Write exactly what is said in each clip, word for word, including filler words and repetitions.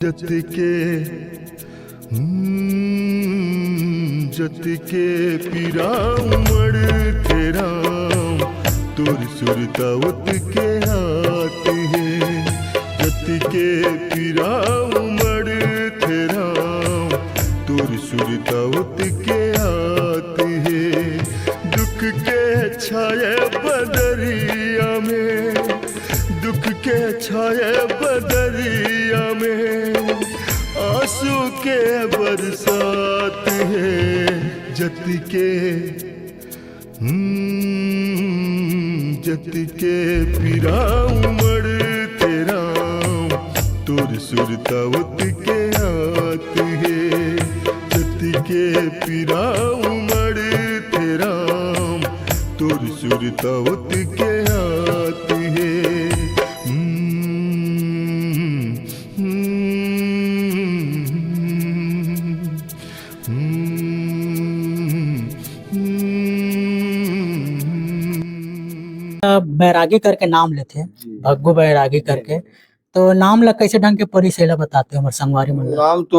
जतिके, हम्म, जतिके पीरा उमड़थे राम, तोर सुरता ओतके आत हे। जतिके पीरा उमड़थे राम, तोर सुरता ओतके आत हे। दुख के छाए बदरिया में, दुख के छाए बदरिया में, आंसू के बरसात हे। जतिके, हम्म, जतिके पीरा उमड़थे राम, तोर सुरता ओतके आत हे। जतिके पीरा उमड़थे राम, तोर सुरता ओतके आत हे। हम्म, हम्म, हम्म, हम्म। बैरागी करके नाम लेथे, जी। भग्गू बैरागी जी। करके। तो नाम ला कैसे ढंग के परिस हे, एला बताते हमर संगवारी मन ला। नाम तो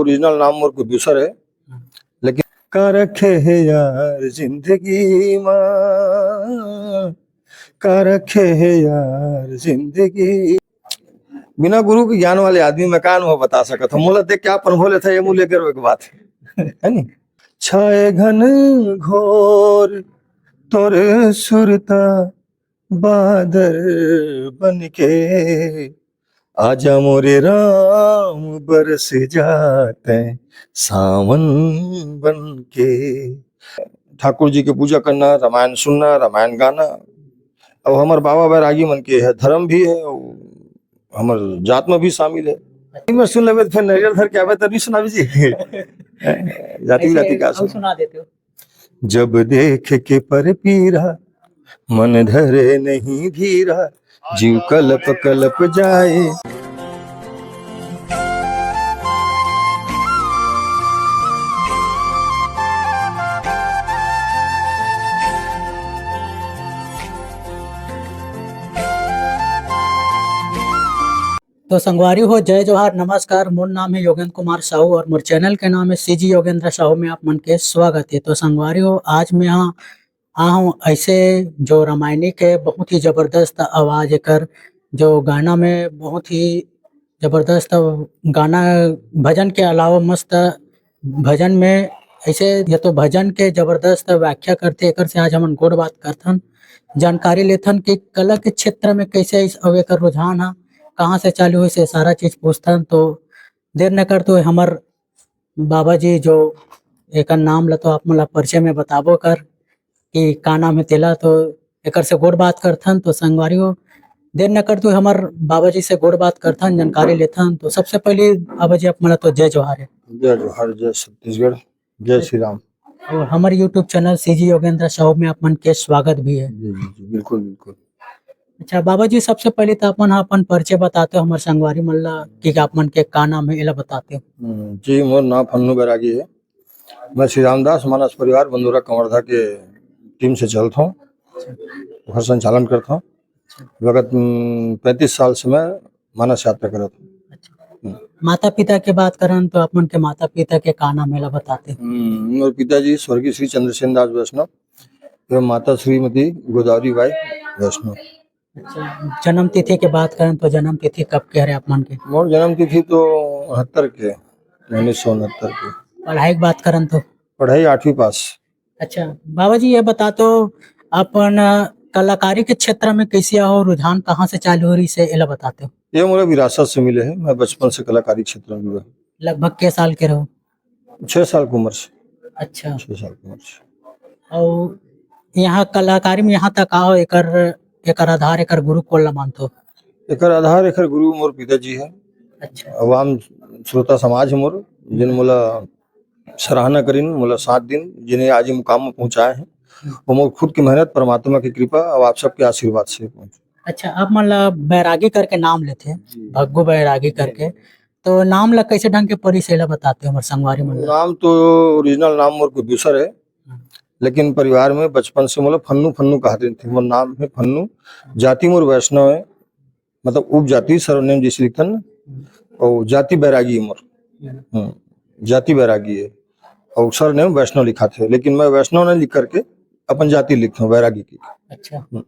ओरिजिनल नाम मोर कुछ दूसर हे, हम्म। लेकिन का रखे हे यार जिंदगी मा, का रखे हे यार जिंदगी। बिना गुरु के ज्ञान वाले आदमी मैं का अनुभव बता सकत हूँ। मोला देख के आप अनुभव लेथे, ये मुँह लेकर एक बात है, है नी? छाए घन घोर तोर सुरता बादर बन के, आजा मोरे राम बरस जाते सावन बन के। ठाकुर जी के पूजा करना, रामायण सुनना, रामायण गाना, अउ हमर बाबा बैरागी मन के है, धर्म भी है, अउ हमर जात में भी शामिल है। मैं सुन लेबे, फिर नरियर धर के आबे, तब भी सुनाबे जी। जाति ऐसे जाति का अउ सुन। सुना देते हो। जब देख के पर पीरा, मन धरे नहीं धीरा, जीव कलप कलप जाए। तो संगवारी हो, जय जोहार, नमस्कार। मोर नाम है योगेंद्र कुमार साहू और मोर चैनल के नाम है सीजी योगेंद्र साहू में आप मन के स्वागत है। तो संगवारी हो, आज मैं यहाँ आ हूँ ऐसे जो रामायणी के बहुत ही जबरदस्त आवाज, एकर जो गाना में बहुत ही जबरदस्त गाना, भजन के अलावा मस्त भजन में ऐसे, या तो भजन के जबरदस्त व्याख्या करथे, एकर से आज हमन गोठ बात करथन, जानकारी लेथन कि कला के क्षेत्र में कैसे इस, अब एकर रुझान हा कहाँ से चालू होइस, ये सारा चीज पूछथन। तो देर न करते हुए हमर बाबा जी जो एकर नाम ला तो आप मन ला परिचय में बताबो कर कि का नाम है तेला, तो एकर से गोठ बात करथन। तो संगवारी हो, देर न करते हुए हमर बाबा जी से गोठ बात करथन, जानकारी लेथन। तो सबसे पहले बाबा जी आप मन ला तो जय जोहार है। जय जोहार, जय छत्तीसगढ़, जय श्री राम। और हमर YouTube channel CG Yogendra Sahu में आप मन के स्वागत भी है। जी, जी, जी, बिल्कुल, बिल्कुल। अच्छा बाबा जी, सबसे पहले तो अपन ह अपन परिचय बताते हो हमर संगवारी मन ला कि आप मन के का नाम है, एला बताते हो। हम्म, जी, मोर नाम फन्नू बैरागी है। मैं श्री रामदास मानस परिवार बंदूरा कंवरधा के टीम से चलत हूँ, ओकर संचालन करत हूँ। विगत, हम्म, पैंतीस साल से मैं मानस यात्रा करत हूँ। अच्छा। हम्म। माता पिता के बात करन तो आप मन के माता पिता के का नाम है, एला बताते हो। हम्म, मोर पिताजी स्वर्गीय श्री चंद्रसेन दास वैष्णव एवं माता श्रीमती गोदावरी बाई वैष्णव। अच्छा, जन्म तिथि के बात करन तो जन्म तिथि कब के हरे आप मन के? मोर जन्म तिथि तो उनहत्तर के, उन्नीस सौ उनहत्तर के। पढ़ाई के बात करन तो? पढ़ाई आठवीं पास। अच्छा, बाबा जी ये बता तो अपन, अ, कलाकारी के क्षेत्र में कैसे आहो, रुझान कहाँ से चालू हो रहिस हे, एला बताते हो? ये मोला विरासत से मिले है, मैं बचपन से कलाकारी क्षेत्र में जुड़ा हूँ। लगभग के साल के रहो? छह साल की उम्र से। अच्छा। छह साल की उम्र से। अउ यहाँ कलाकारी में यहाँ तक आओ, एकर, एकर आधार, एकर गुरु कोन ला मानथो? एकर आधार, एकर गुरु मोर पिताजी है। अच्छा। आवाम श्रोता समाज है मोर, जिन मोला सराहना करिन, मोला साथ दिन, जिन्हें आज ये मुकाम में पहुँचाए हैं। हम्म। वो मोर खुद की मेहनत, परमात्मा की कृपा और आप सबके आशीर्वाद से पहुँचे। अच्छा, आप मन ला बैरागी करके नाम लेथे, जी। भग्गू बैरागी जी। करके, तो नाम ला कैसे ढंग के परिस हे, एला बताते हो हमर संगवारी मन ला? नाम तो ओरिजिनल नाम मोर कुछ दूसर है, हम्म। लेकिन परिवार में बचपन से मोला फन्नू फन्नू कहत रहिथे। मोर नाम है फन्नू, जाति मोर वैष्णव है, मतलब उपजाति सरनेम जैसे लिखथन, हम्म। अउ जाति बैरागी मोर। हम्म। हम्म, जाति बैरागी हे। अउ सरनेम वैष्णव लिखाथे, लेकिन मैं वैष्णव नहीं लिख करके अपन जाति लिखथों, बैरागी की। अच्छा। हम्म।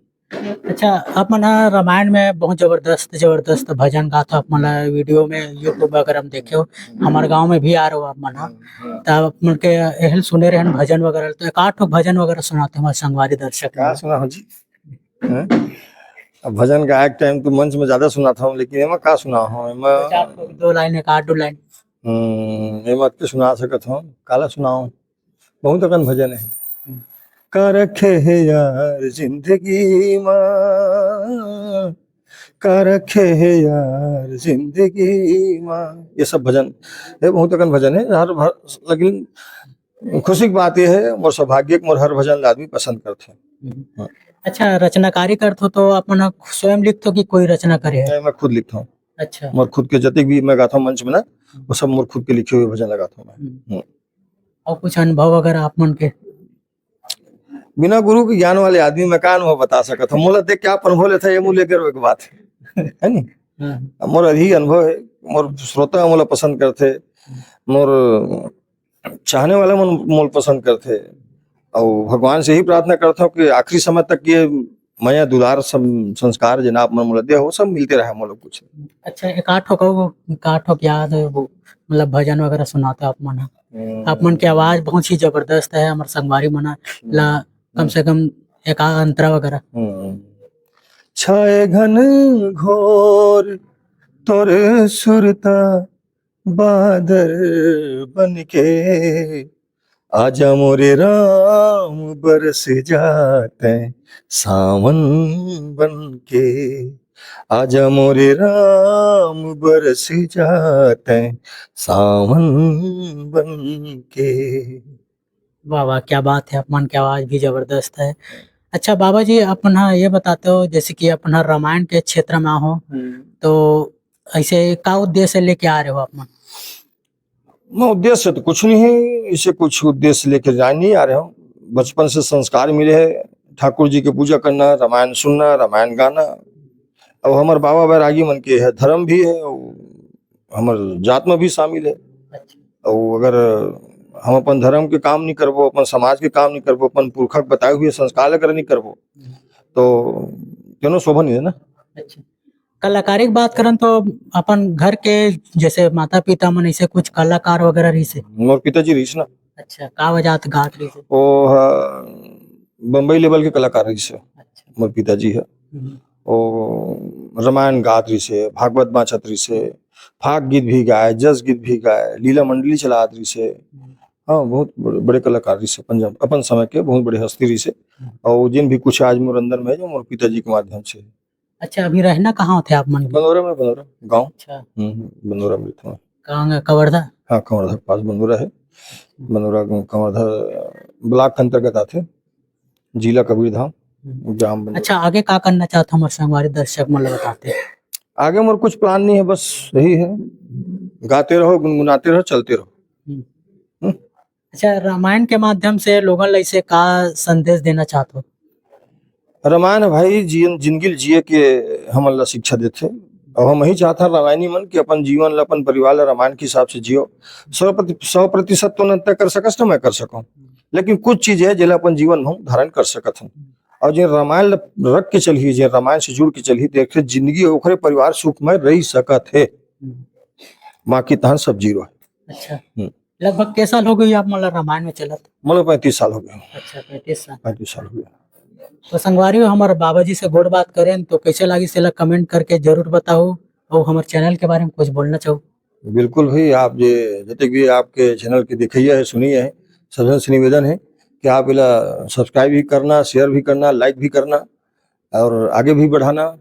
अच्छा, आप मन ह रामायण में बहुत जबरदस्त, जबरदस्त भजन गाथव। आप मन ला video में, YouTube वगैरह में देखे हो, हमारे गांव में भी आ रहे हो आप मन ह। हम्म, हम्म। त आप मन के एहल सुने रहन भजन वगैरह, तो एक आध ठो भजन वगैरह सुनाते हमारे संगवारी दर्शक का मन। सुनाहूं जी? हैं? अब भजन गायक time तो मंच में ज्यादा सुनाथंव, लेकिन एमा का सुनाहूं? एमा दो चार ठो, दो line, एक आध दो line। हम्म, एमा के सुना सकत हंव, काला सुनाहूं? बहुत अकन भजन हे। हम्म। का रखे हे यार जिंदगी मा, का रखे हे यार जिंदगी मा, ये सब भजन, ये बहुत अकन भजन हे। हर भर-, लेकिन खुशी की बात ये हे, मोर सौभाग्य के मोर हर भजन ला आदमी पसंद करथे। हम्म। हाँ। अच्छा, रचनाकारी करथो तो अपन ह स्वयं लिखथो कि कोई रचना करे हे? नहीं, मैं खुद लिखथों। अच्छा। मोर खुद के जतेक भी मैं गाथों मंच में ना, वो सब मोर खुद के लिखे हुए भजन ला गाथों मैं। हम्म। हम्म। अउ कुछ अनुभव अगर आप मन के? बिना गुरु के ज्ञान वाले आदमी मैं का अनुभव बता सकत हंव? मोला देख के आप अनुभव लेथा, ये मुँह लेकर एक बात हे, है नी? हाँ। अब मोर अभी अनुभव हे, मोर श्रोता मोला पसंद करथे, मोर चाहने वाला मन मोला पसंद करथे, अउ भगवान से ही प्रार्थना करथंव कि आखिरी समय तक ये मया, दुलार, सम-, संस्कार जेन आप मन मोला दे हो, सब मिलते रहे मोला कुछ। अच्छा, एक आध ठो कहो, एक आध ठो याद हे वो, मतलब भजन वगैरह सुनाते आप मन ह। हम्म। आप मन के आवाज बहुत ही जबरदस्त हे, हमर संगवारी मन ह हम्म। ला कम हम्म। से कम एक आध अंतरा वगैरह। हम्म। छाए घन घोर तोर सुरता बादर बन के, आजा मोरे राम बरस जा तैं सावन बन के, आजा मोरे राम बरस जा तैं सावन बन के। वाह, वाह, क्या बात है, आप मन के आवाज भी जबरदस्त है। अच्छा बाबा जी, अपन ह ये बताते हो, जैसे कि अपन ह रामायण के क्षेत्र में हो, हम्म। तो ऐसे का उद्देश्य लेके आ रहे हो आप मन? मैं उद्देश्य तो कुछ नहीं है, इसे कुछ उद्देश्य लेके जाए नहीं आ रहे हो। बचपन से संस्कार मिले है, ठाकुर जी के पूजा करना, रामायण सुनना, रामायण गाना। अब हमर बाबा बैरागी मन के है, धर्म भी है, और हमर जात में भी शामिल है। अच्छा। और अगर हम अपन धर्म के काम नहीं करबो, अपन समाज के काम नहीं करबो, अपन पुरखा के बताए हुए संस्कार अगर नहीं करबो, हम्म। तो केनो शोभा नहीं है ना। अच्छा। कलाकारी के बात करन तो अपन घर के जैसे माता पिता मन ऐसे कुछ कलाकार वगैरह रहिस हे? मोर पिताजी रहिस ना। अच्छा, का वजात गात रहिस हे? ओ ह बम्बई level के कलाकार रहिस हे। अच्छा। मोर पिताजी ह। हम्म। ओ रामायण गात रहिस हे, भागवत बाँचत रहिस हे, फाग गीत भी गाए, जस गीत भी गाए, लीला मंडली चलात रहिस हे। हम्म। हाँ, बहुत बड़े, बड़े कलाकार रहिस हे, अपन जम-, अपन समय के बहुत बड़े हस्ती रहिस हे। हम्म। और जिन भी कुछ आज मोर अंदर में है, जो मोर पिताजी के माध्यम से। अच्छा, अभी रहना कहाँ होथे आप मन के? बनोरा में, बनोरा गाँव। अच्छा। हम्म, हम्म, बनोरा में रहता हूँ। कहाँ, कवर्धा? हाँ, कवर्धा के पास बनोरा है। हम्म। बनोरा गाँव, कवर्धा block के अंतर्गत आथे, जिला कबीरधाम, हम्म। ग्राम बनोरा। अच्छा, आगे का करना चाहत हो, हमर संगवारी दर्शक मन ल बताते? आगे मोर कुछ plan नहीं है, बस यही है, गाते रहो, गुनगुनाते रहो, चलते रहो। हम्म। हम्म। अच्छा, रामायण के माध्यम से लोगन ला इसे का संदेश देना चाहत हो? रामायण ह भाई जीवन, जिंदगी ल जिए के हमन ला शिक्षा देथे। अउ हम यही चाहत हन रामायणी मन कि अपन जीवन ला, अपन परिवार ला रामायण के हिसाब से जियो। सौ प्रति-, सौ प्रतिशत तो न तैं कर सकस, न मैं कर सकौं, लेकिन कुछ चीज है जेला अपन जीवन में हम धारण कर सकत हन। अउ जेन रामायण ला रख के चलही, जेन रामायण से जुड़ के चलही, तेखरे जिंदगी, ओखरे परिवार सुखमय रह सकत हे। बाकी तहन सब zero है। अच्छा। हम्म। लगभग के साल हो गए आप मन ला रामायण में चलत? मोला पैंतीस साल हो गए। अच्छा, पैंतीस साल। पैंतीस साल हो गए। तो संगवारी हो, हमारे बाबा जी से गोठ बात करें तो कैसे लागिस, तेला comment करके जरूर बताओ। और हमारे channel के बारे में कुछ बोलना चाहो? बिल्कुल भाई, आप जे, जतेक भी आपके channel के देखइया है, सुनिया है, सब जन से निवेदन है कि आप एला subscribe भी करना, share भी करना, like भी करना और आगे भी बढ़ाना।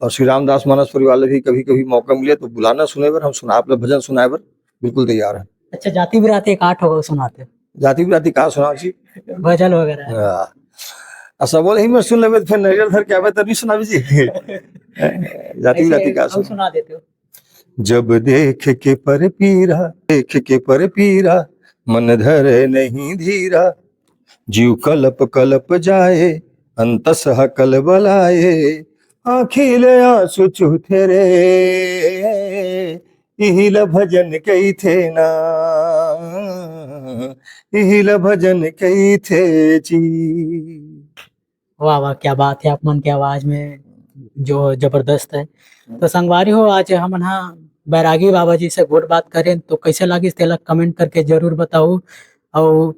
और श्री रामदास मानस परिवार ले भी कभी-कभी मौका मिले तो बुलाना सुने बर, हम सुना-, आप ला भजन सुनाए बर बिल्कुल तैयार है। अच्छा, जाति बिराती एक आठ होगा सुनाते। जाति बिराती का सुनाओ जी? गजल वगैरह। हाँ। आ सब बोले ही में सुन लेबे तो फिर नरियर धर के आवे तो नहीं सुनाबे जी। जाति ऐसे बिराती का और सुना? सुना देते हो। जब देख के पर पीरा, देख के पर पीरा, मन धरे नहीं धीरा। जीव कलप कलप जाए, अंतस ह कलबलाए। आँखी ले आंसू चूथे रे, इही ल भजन कहिथे ना, इही ल भजन कहिथे जी। वाह वाह, क्या बात है, आप मन के आवाज में जो जबरदस्त है। तो संगवारी हो, आज हमन हा बैरागी बाबा जी से गोठ बात करें, तो कैसे लागिस तेला कमेंट करके जरूर बताओ। और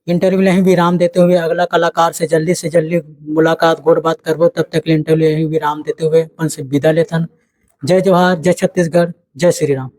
इंटरव्यू यहीं विराम देते हुए अगला कलाकार से जल्दी से जल्दी मुलाकात, गोठ बात करबो। तब तक इंटरव्यू यहीं विराम देते हुए अपन से विदा लेथन। जय जोहार, जय छत्तीसगढ़, जय श्री राम।